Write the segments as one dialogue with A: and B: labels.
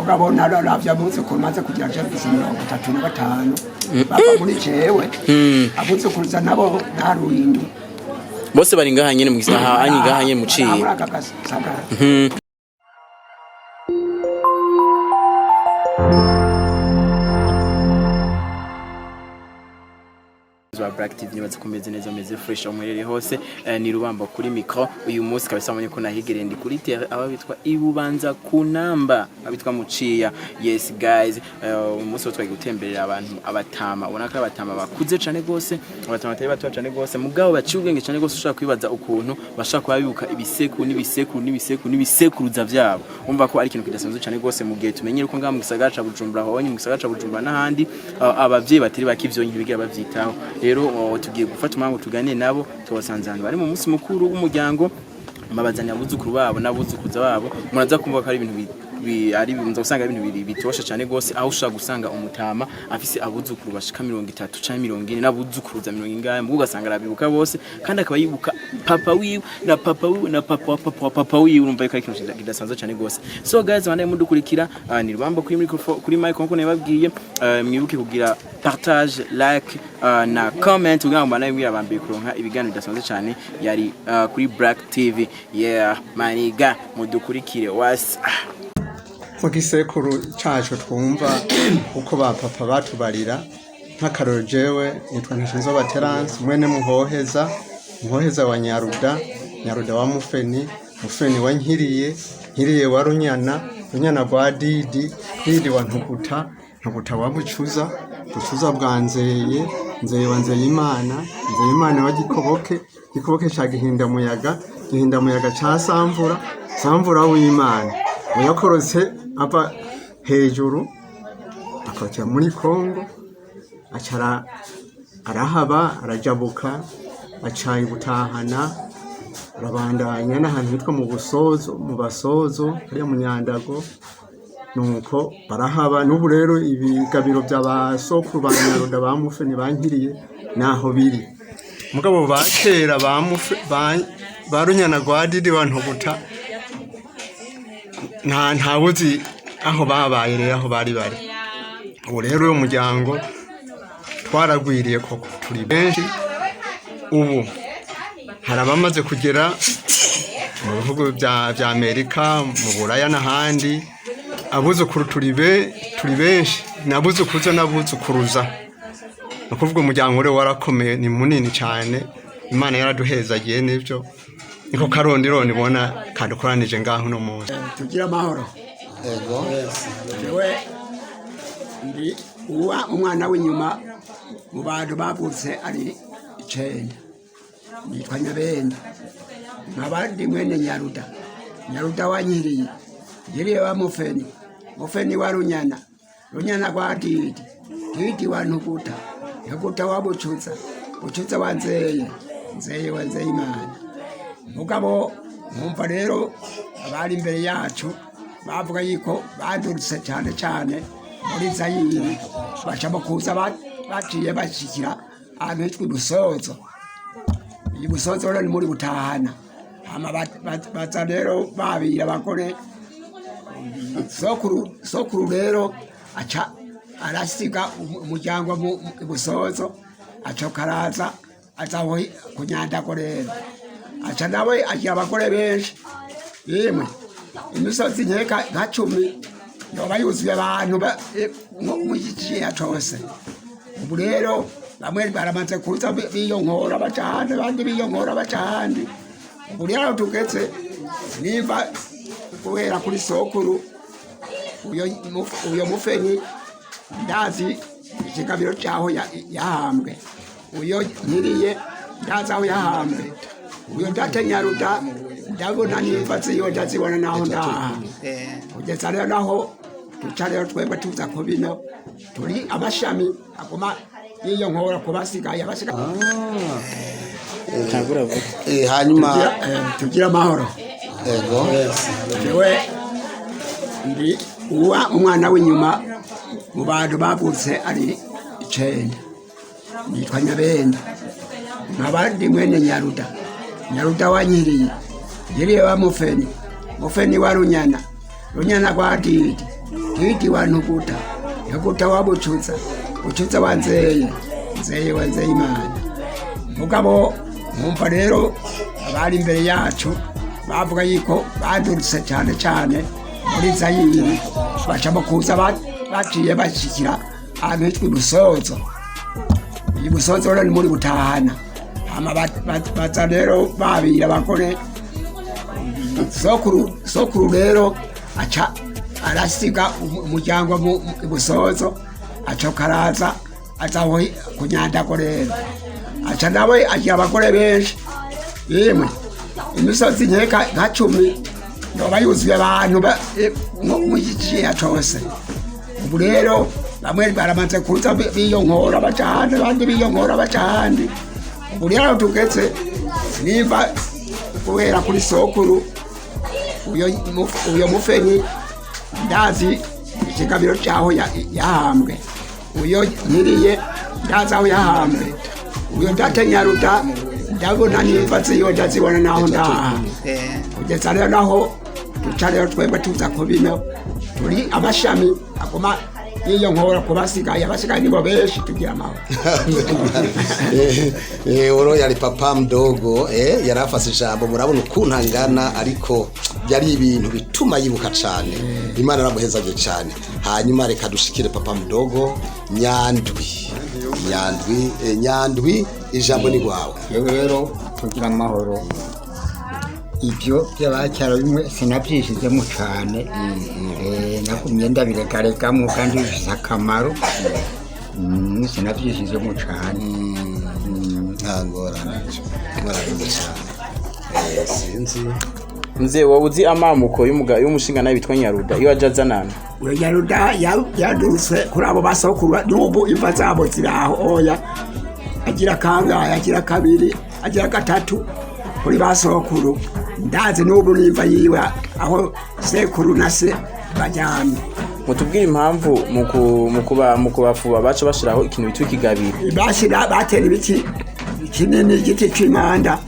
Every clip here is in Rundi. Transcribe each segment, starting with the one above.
A: Mugabo naravye abuzukuru maze kugira je mfise 35 bava muri jewe, abuzukuruza nabo narundi.
B: Bose bari ngaha nyene mu gisaha anyi ngaha nyene muciye.
A: Muri aka gasagara.
B: Wa Black TV, nibaza kumeze neza, meze fresh aho muherereye hose. Ni Rubamba kuri micro. Uyu munsi kabisa mubonye ko nahigereye, ndi kuri terre aba bitwa Ibubanza kunamba abitwa Muciya. Yes guys, umunsi wo twagiye gutemberera abantu abatama, ubona ko ari abatama bakuze cane gose, abatama batari bato cane gose, mugabo baciye ubwenge cane gose. Ushobora kwibaza ukuntu bashaka kuba bibuka ibisekuru n'ibisekuru n'ibisekuru n'ibisekuruza vyabo. Umva ko ari ikintu kidasanzwe cane gose, mu gihe tumenyere ko ngaha mu gisagara ca Bujumbura, honye mu gisagara ca Bujumbura n'ahandi, abavyeyi batari bake ivyo ntibigira bavyitaho. Rero tugiye gufata umwanya ngo tuganire nabo. Tubasanze ahantu bari mu munsi mukuru w'umuryango, babazaniye abuzukuru babo n'abuzukuza babo. Muraza kumva ko ari ibintu ari muza gusanga ari ibintu bitosha cyane gose, aho ushobora gusanga umutama afise abuzukuru bashika 30 canke 40 n'abuzukuruza mirongo ingahe, mugo ugasanga arabibuka bose, kandi akaba yibuka papa wiwe na papa wiwe na papa wa papa wa papa wiwe. Urumva yuko ari ikintu kidasanzwe cyane gose. So guys, banaye mudukurikira, ni Rubamba kuri microphone, kuri mic, nkuko nababwiye. Mwibuke kugira partage, like na comment kugira ngo banaye mwira bambiye kuronka ibiganiro bidasanzwe cyane yari kuri Black TV. Yeah maniga, mudukurikire was
C: Mu gisekuru cacu twumva uko ba papa batubarira. Nk'akaroro, jewe nitwa Ntashinzoba Terence, mwene Muhoheza, Muhoheza wa Nyaruda, Nyaruda wa Mufeni, Mufeni wa Nkiriye, Nkiriye wa Runyana, Runyana rwa Didi, Didi wa Ntuguta, Ntuguta wa Bucuza, Bucuza bwa Nzeye, Nzeye wa Nzeyimana, Nzeyimana wa Gikoboke, Gikoboke ca Gihindamuyaga, Gihindamuyaga ca Samvura, Samvura w'Imana uyakorotse ava hejuru akorokera muri Kongo, acara arahaba, arajabuka, aca ibutahana, arabandanya n'ahantu hitwa mu Busozo, mu Basozo hariya mu Nyandago. Nuko barahaba. N'ubu rero ibigabiro bya ba sokuru ba Nyaruda, ba Mufeni, bankiriye naho biri. Mugabo ba kera ba Mufe, ba Runyana rwa Didi wa Ntuguta, ntawuzi aho babaye rero, aho bari bari. Ubu rero uyu muryango twaragwiriye koko, turi benshi. Ubu hari abamaze kugera mu bihugu bya Amerika, mu Buraya n'ahandi. Abuzukuru turi benshi, n'abuzukuruza n'abuzukuruza. Ni ukuvuga umuryango rero warakomeye, ni munini cyane. Imana yaraduhezagiye, nibyo niko karondironi ibona kadukoranije ngaho uno munsi.
A: Tugira amahoro.
D: Ego.
A: Jewe ndi uwa umwana w'inyuma mu bantu bavutse ari icenda. Nitwa Nyabenda, nkaba ndi mwene Nyaruda, Nyaruda wa Nkiriye, Nkiriye wa Mufeni, Mufeni wa Runyana, Runyana rwa Didi, Didi wa Ntuguta, Ntuguta wa Bucuza, Bucuza wa Nzeye, Nzeye wa Nzeyimana. Mugabo nkumva rero abari imbere yacu bavuga yuko badurutse cyane cyane muri Zayiri, baca mu kuza baciye bashikira ahantu hitwa Ibusozo. Ibusozo rero ni muri Butahana. Hama baza rero babira abagore. Sokuru rero aca arasiga umuryango mu Ibusozo, aca karaza aza aho ku Nyandago. Rero aca nawe agira abagore benshi. Yemwe, imisozi nkeka nka 10 yoba yuzuye abantu mu giciya cose. Ubu rero bamwe baramaze kuza biyonkora baca ahandi, abandi biyonkora baca ahandi. Ubu rero aho tugeze, nimba guhera kuri sokuru uyo Mufenyi, ndazi ikigabiro cyaho yahambwe. Uyo Nkiriye ndazi aho yahambwe. Uyo date Nyaruda ndabona nimva ziyo ndazibona naho ndaha. Kugeza rero naho duca rero twebwe tuza ku bino turi amashami aguma yiyo nkora ku basigaye abasigaye.
B: Ntangura vuga.
D: Hanyuma
A: Tugira amahoro.
D: Ego.
A: Jewe ndi uwa umwana w'inyuma mu bantu bavutse ari icenda. Nitwa Nyabenda, nkaba ndi mwene Nyaruda, Nyaruda wa Nkiriye, Nkiriye wa Mufeni, Mufeni wa Runyana, Runyana rwa Didi. Titi wa Ntuguta, Ntuguta wa Bucuza, Bucuza wa Nzeye, Nzeye wa Nzeyimana. Mugabo nkumva rero abari imbere yacu bavuga yuko badurutse cyane cyane muri Zayiri, baca mu kuza baciye bashyikira ahantu hitwa Ibusozo. Ibusozo rero ni muri Butahana. Hama baza rero babira abagore. Sokuru rero aca arasiga umuryango mu Busozo, aca karaza aza aho ku Nyandago. Rero aca nawe agira abagore benshi. Yemwe, imisozi nkeka nka 10 yoba yuzuye abantu mu giciya cose. Ubu rero bamwe baramaze kuza biyonkora baca ahandi, abandi biyonkora baca ahandi. Ubu rero aho tugeze, nimba guhera kuri sokuru uyo mufenyi, ndazi ikigabiro cyaho yahambwe. Uyo nkiriye ndazi aho yahambwe. Uyo ndatenyaruta ndabona nimba ziyo ndazibona naho ndaha kugeza rero naho duca. Rero twebwe tuza ku bino turi amashami aguma y'iyo nkora ku basigaye. Abasigaye nibo benshi, tugira amahoro.
D: Uro yari papa mdogo, yarafase ijambo. Murabona ukuntu angana, ariko byari ibintu bituma yibuka cane. Imana aramuhezaje cane. Hanyuma reka dushikire papa mdogo Nyandwi. Nyandwi, Nyandwi, ijambo ni rwawe.
E: Yewe rero, tugira amahoro. Ibyo by'abacyaro bimwe sinabyishizemo cyane. Nagumye ndabiregaregamo kandi bifite akamaro. Sinabyishizemo cyane.
D: Nta ngorane, murakoze cyane. Sinzi.
B: Mzee, wowe uzi amamuko y'umushinga nawe bitwa Nyaruda iyo aja azanana?
A: Uyo Nyaruda yadurutse kuri abo basokuru, n'ubu imva zabo ziri aho. Oya, agira kangahe? Agira kabiri, agira gatatu kuri basokuru. Ndazi n'ubu n'imva yiwe aho sekuru na se bajyamye.
B: Mutubwire impamvu mu kubafuba baca bashiraho ikintu bitwa ikigabiro.
A: Bashira, batera ibiti kinini, igiti c'imanda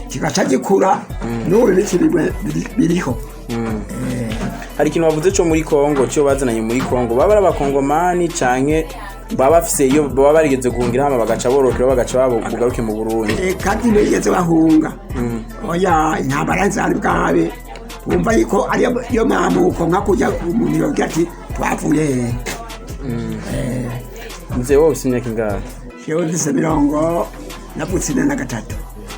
A: kigaca gikura. N'ubu ibiti bimwe biriho.
B: Hari ikintu bavuze co muri Kongo, cyo bazananye muri Kongo. Baba ari abakongomani canke baba bafise iyo baba barigeze guhungira, hama bagaca borokera, bagaca babo bugaruke mu Burundi?
A: Kandi ntibigeze bahunga, oya. Intambara zari bwabe. Wumva yuko ariyo yo mamuko, nka kurya umuntu yogira ati twavuye hehe.
B: Mzee, wowe ufise imyaka ingahe?
A: Jewe mfise mirongo, navutse 43.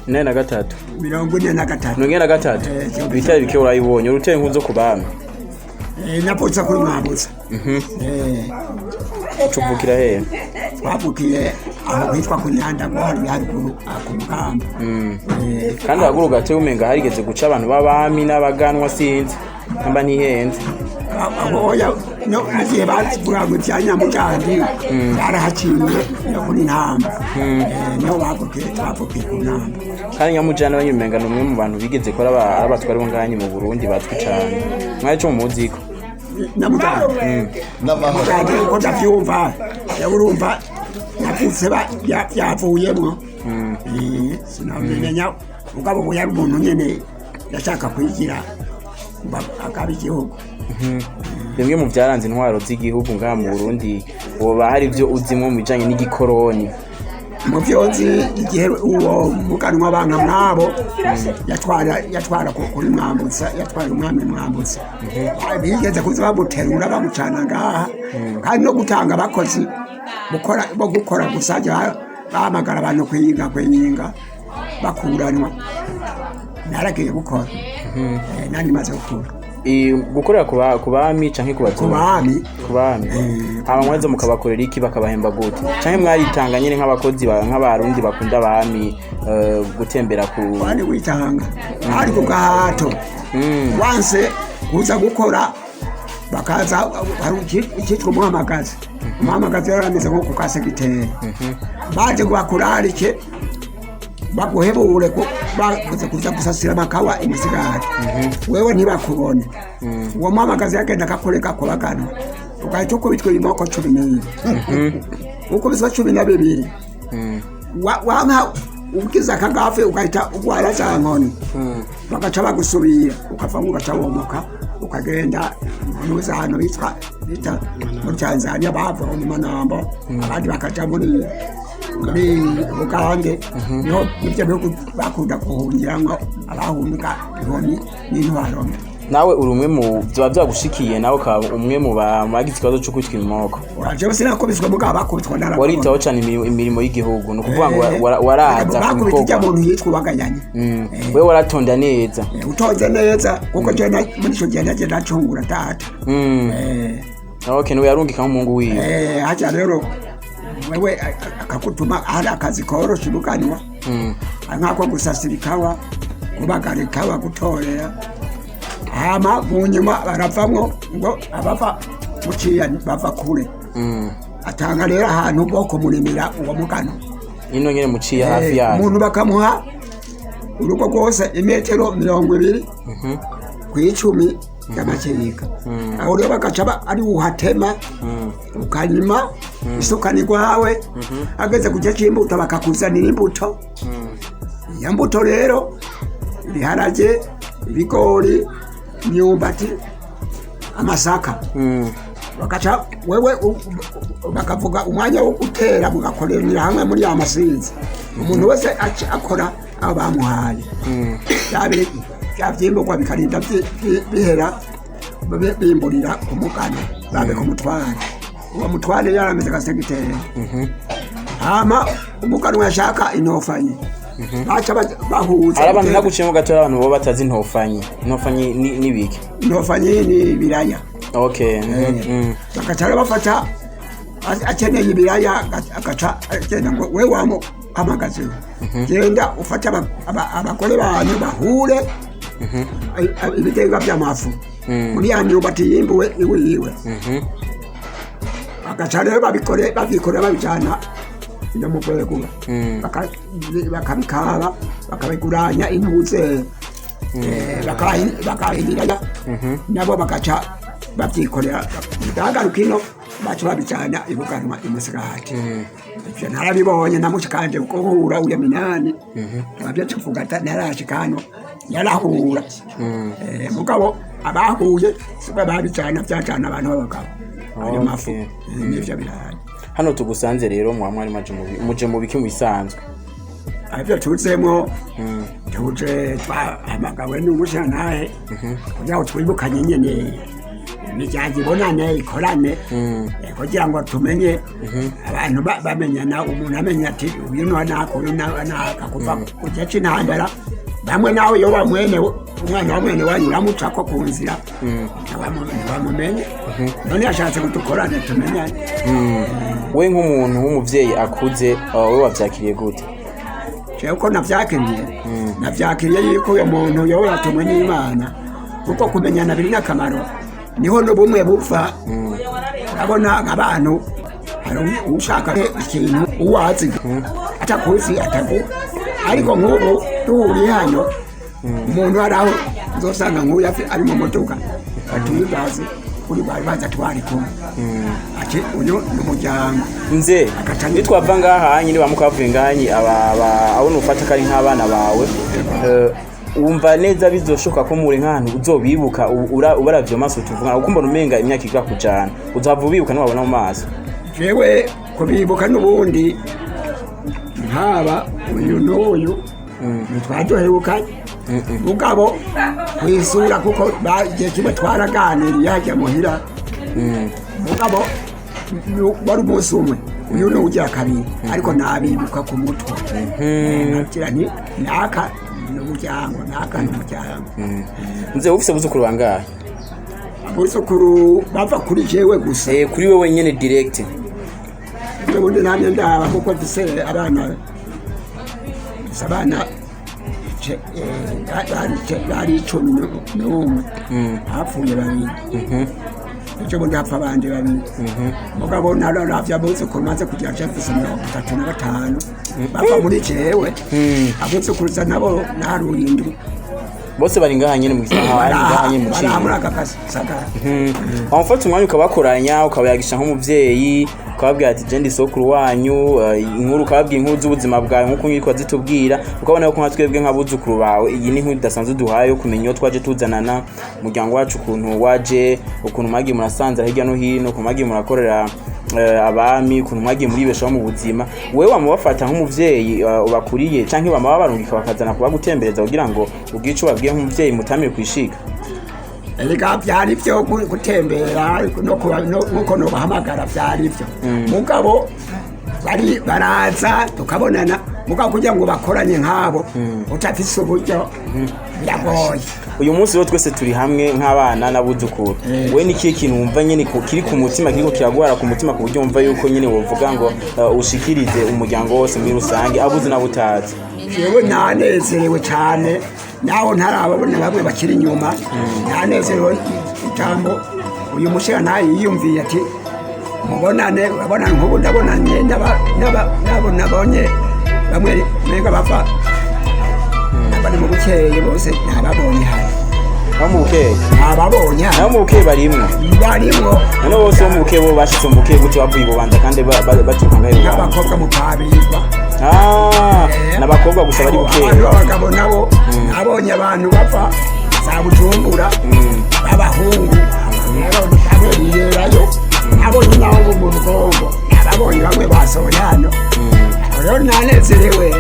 B: 43?
A: 43.
B: 43. Ibitari bike urayibonye, uruteye inkuzo ku bami.
A: Navutse kuri Mwambutsa.
B: Cuvukira hehe?
A: Twavukiye aho hitwa ku Nyandago, hari haruguru aho ku Mugamba.
B: Kandi haruguru gato umenga harigeze guca abantu b'abami n'abaganwa, sinzi namba ntihenze.
A: Aho oya, no igihe bavuga ngo ibya Nyamugandi byarahaciye no kuri Ntamba. Niho bavukiye, twavukiye ku Ntamba.
B: Kandi Nyamujana we umenga ni umwe mu bantu bigeze ko ari abatwari bo ngahanyi mu Burundi bazwi cane, mwari co mumuziko.
A: Nyamugandi?
D: N'amahoro.
A: Nyamugandi uko ndavyumva, yewe urumva navutse yavuyemwo. Sinabimenya, mugabo ubu yari umuntu nyene yashaka kwigira ngo akabe igihugu.
B: Bimwe mu byaranze intwaro z'igihugu ngaha mu Burundi, woba hari ibyo uzimwo mu bijanye n'igikoroni?
A: Mu byo nzi, igihe uwo muganwa banka mwabo yatwara kuri Mwambutsa, yatwara umwami Mwambutsa, bigeze kuza bamuterura bamucana ngaha. Kandi no gutanga abakozi gukora, bo gukora gusa, bahamagara abantu kwiyinga kwiyinga bakuranwa. Naragiye gukora. Nari maze gukura.
B: Gukorera ku bami canke ku
A: Ku
B: bazungu?
A: bami.
B: Ku bami. Hama mwaza mukabakorera iki, bakabahemba gute, canke mwaritanga nyene nk'abakozi nk'abarundi bakunda abami, gutembera ku
A: Wani witanga, ari ku gahato. Wanse kuza gukora, bakaza hari icyitwa umuhamagazi. Umuhamagazi rero ameze nko ku kasegiteri, baje ngo bakurarike, baguhebure ko bavuze kuza gusasira amakawa imisigati, wewe ntibakubone. Uwo muhamagazi yagenda akakureka kubaganwa, ugahita ukubitwa ibimoko 12, ukubiswa 12. Wanka ugize akagafe, ugahita ugwara za nkoni, bagaca bagusubira, ukavamo, ugaca womoka, ukagenda ntuzi ahantu bitwa. bita muri Tanzania bava mu Manamba, abandi bakaja muri Bugande. Niho ibyo bihugu bakunda guhungiramwo abahunga inkoni n'intwaro mbi.
B: Nawe uri umwe mu byaba byagushikiye, nawe ukaba umwe mu bagize ikibazo cyo kwitwa imoko?
A: Jewe sinakubiswe, mugabo bakubitwa narabona.
B: Waritaho cyane imirimo y'igihugu, ni ukuvuga ngo waraza ku
A: Bakubita ujya
B: bikorwa.
A: muntu yitwa uwagayanye.
B: Wewe waratonda neza.
A: Utonze neza, kuko jewe muri ico gihe naje nacungura data.
B: Okay, niwe yarungika nk'umuhungu wiwe.
A: Haja rero wewe akakutuma hari akazi koroshe ubuganwa, nkako gusasira ikawa, kubagara ikawa, gutorera. Hama mu nyuma baravamwo ngo abava muciya bava kure. Atanga rero ahantu bwo kumurimira uwo mugano.
B: Ino nyene muciye hafi yayo.
A: Umuntu bakamuha urugo rwose imetero 20 ku 10 y'amakirika. Aho rero bagaca ari uhatema, ukarima, isuka ni rwawe. Ageze ku gihe c'imbuto bakakuzanira imbuto. Iyo mbuto rero, ibiharage, ibigori, imyumbati, amasaka, bagaca wewe bakavuga umwanya wo gutera, mugakoranira hamwe muri ya masinzi, umuntu wese akora aho bamuhaye. Bya vyimburwa bikarinda bihera, bimburira ku mugano babe ku mutware. Uwo mutware yarameze gasegiteri. Hama umugano yashaka intofanyi, baca bahuza.
B: Hari abantu, ntaguciyemo gato, hari abantu baba batazi intofanyi. Intofanyi ni biki?
A: Intofanyi ni ibiraya.
B: Okay.
A: Bagaca rero bafata akeneye ibiraya, agaca agenda ngo we wamuhamagaze, genda ufate abagore banyu bahure ibitega by'amafu muri ya myumbati yimbuwe iwe iwe. Bagaca rero babikore babikora babijana iyo mu rwego, bakabikaba, bakabiguranya impuze, bakahindira nabo, bagaca babyikorera bagaruka ino, baca babijana ibuganwa imusigati. Ivyo narabibonye namushikanje guhura uya Minani nabyo tuvuga narashika hano yarahura. Mugabo abahuye sibwo babijana, byajana abantu b'abagabo ayo mafu. Nivyo birayi.
B: Hano tugusanze rero mwa mwari muje mu biki mu bisanzwe?
A: Ivyo tuzemwo, tuje twahamagawe n'umushantahe kugira ngo twibukanye nyene imiryango ibonane ikorane, kugira ngo tumenye abantu bamenyana, umuntu amenya ati uyu ni naka, uyu naka. Kuva ku gihe c'intambara bamwe nawe iyo bamwene umwana wa mwene wanyu uramucako ku nzira ntibamumenye. None yashatse ngo dukorane tumenyane.
B: We nk'umuntu w'umuvyeyi akuze, we wavyakiriye gute?
A: Jewe uko navyakiriye, navyakiriye yuko uyo muntu yoba yatumwe n'Imana, kuko kumenyana biri n'akamaro, niho n'ubumwe bupfa. Urabona nk'abantu hari ushaka ikintu uwazi atakuzi atagu, ariko nk'ubu duhuriye hano, umuntu hari aho uzosanga nk'uyu ari mu modoka atuyibazi kuri bari baza twari kumwe, ati uyu ni umuryango.
B: Nze nitwava ngaha nyine bamukavuye ngaha abo nufata ko ari nk'abana bawe, wumva neza bizoshoka ko muri nk'ahantu uzobibuka ubaravye amaso tuvuga uko mbona umenga imyaka iga kujana uzava ubibuka ntiwabona mu maso?
A: Jewe kubibuka n'ubundi nkaba uyu n'uyu ntitwaduherukanye, mugabo kwisura kuko igihe kimwe twaraganiriye hajya muhira, mugabo wari umunsi umwe, uyu ni ugira kabiri, ariko nabibuka ku mutwe. Nkagira nti naka ni umuryango, naka ni umuryango.
B: Nze ufise buzukuru bangahe?
A: Abuzukuru bava kuri jewe gusa?
B: Kuri wewe nyene direct.
A: Ubundi namye ndaba kuko mfise abana, mfise abana bari 11, hapfuye babiri, ejo bundi hapfa abandi babiri. Mugabo naravye abuzukuru maze kugira nje mfise 35 bava muri jewe. Abuzukuruza nabo naharuye indwi.
B: Bose bari ngaha nyene mu gisaha, bari ngaha nyene mu
A: Baraha muri
B: ciye.
A: aka kasagara.
B: Wamufata umwanya ukabakoranya, ukabayagisha nk'umuvyeyi, Ukababwira ati je ndi sokuru wanyu, inkuru ukababwira inkuru z'ubuzima bwawe nk'uko nkiko zitubwira, ukabona yuko nka twebwe nk'abuzukuru bawe iyi ni inkuru idasanzwe duhaye yo kumenya iyo twaje tuzanana umuryango wacu, ukuntu waje, ukuntu mwagiye murasanzara hirya no hino, ukuntu mwagiye murakorera abami, ukuntu mwagiye muribeshaho mu buzima. Wewe wamubafata nk'umuvyeyi ubakuriye, canke bama babarungika bakazana kubagutembereza kugira ngo ubwice ubabwiye nk'umuvyeyi mutamire kwishika?
A: Erega byari byo gutembera no kuba nkuko nobahamagara byari byo, mugabo bari baraza tukabonana, mugabo kugira ngo bakoranye nk'abo utafise uburyo biragoye.
B: Uyu munsi rero twese turi hamwe nk'abana n'abuzukuru. We ni ikihe kintu wumva nyene kiri ku mutima, kiriko kiragwara ku mutima, ku buryo wumva yuko nyene wovuga ngo ushikirize umuryango wose muri rusange, abuzi n'abutazi?
A: Jewe nanezerewe cyane, naho ntarababona bamwe bakiri inyuma. Nanezerewe ijambo uyu mushinga ntayo yiyumviye ati mubonane. Urabona nk'ubu ndabonanye n'abo nabonye bamwe mbega bava bari mu Bukeye, bose ntababonye hano.
B: Nabo mu Bukeye?
A: Ntababonye
B: Nabo
A: hano.
B: mu Bukeye barimwo?
A: Barimwo.
B: None bose bo mu Bukeye bo bashitse mu Bukeye gute bavuye i Bubanza kandi baturuka ngaho i Bubanza?
A: N'abakobwa mu Kabirwa.
B: Ah, n'abakobwa gusa bari Bukeye?
A: Abantu b'abagabo nabo nabonye abantu bava za Bujumbura b'abahungu biyerayo, nabonye nabo bo mu Rugongo, nababonye bamwe basohoye hano. Rero nanezerewe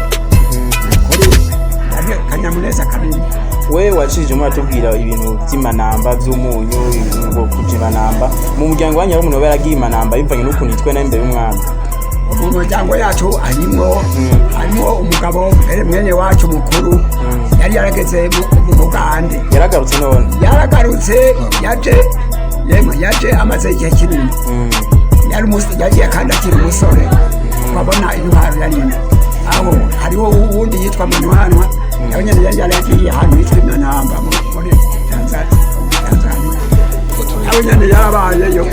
A: kuri kanyamuneza kabiri.
B: We wacishije muratubwira ibintu by'imanamba, by'umunyu, ngo kuja imanamba. Mu muryango wanyu hari umuntu waba yaragiye imanamba bivanye n'ukuntu yitwaye nawe imbere y'umwami?
A: Mu muryango yacu harimo umugabo mbere mwene wacu mukuru yari yarageze mu Bugande.
B: Yaragarutse none?
A: Yaragarutse, yaje, yemwe yaje amaze igihe kinini. Yagiye kandi akiri umusore, wabona intwaro yarimo. Aho hariho uwundi yitwa Munywanwa, nawe nyene yari yaragiye ahantu hitwa Imanamba muri Tanzania, nawe nyene yarabayeyo.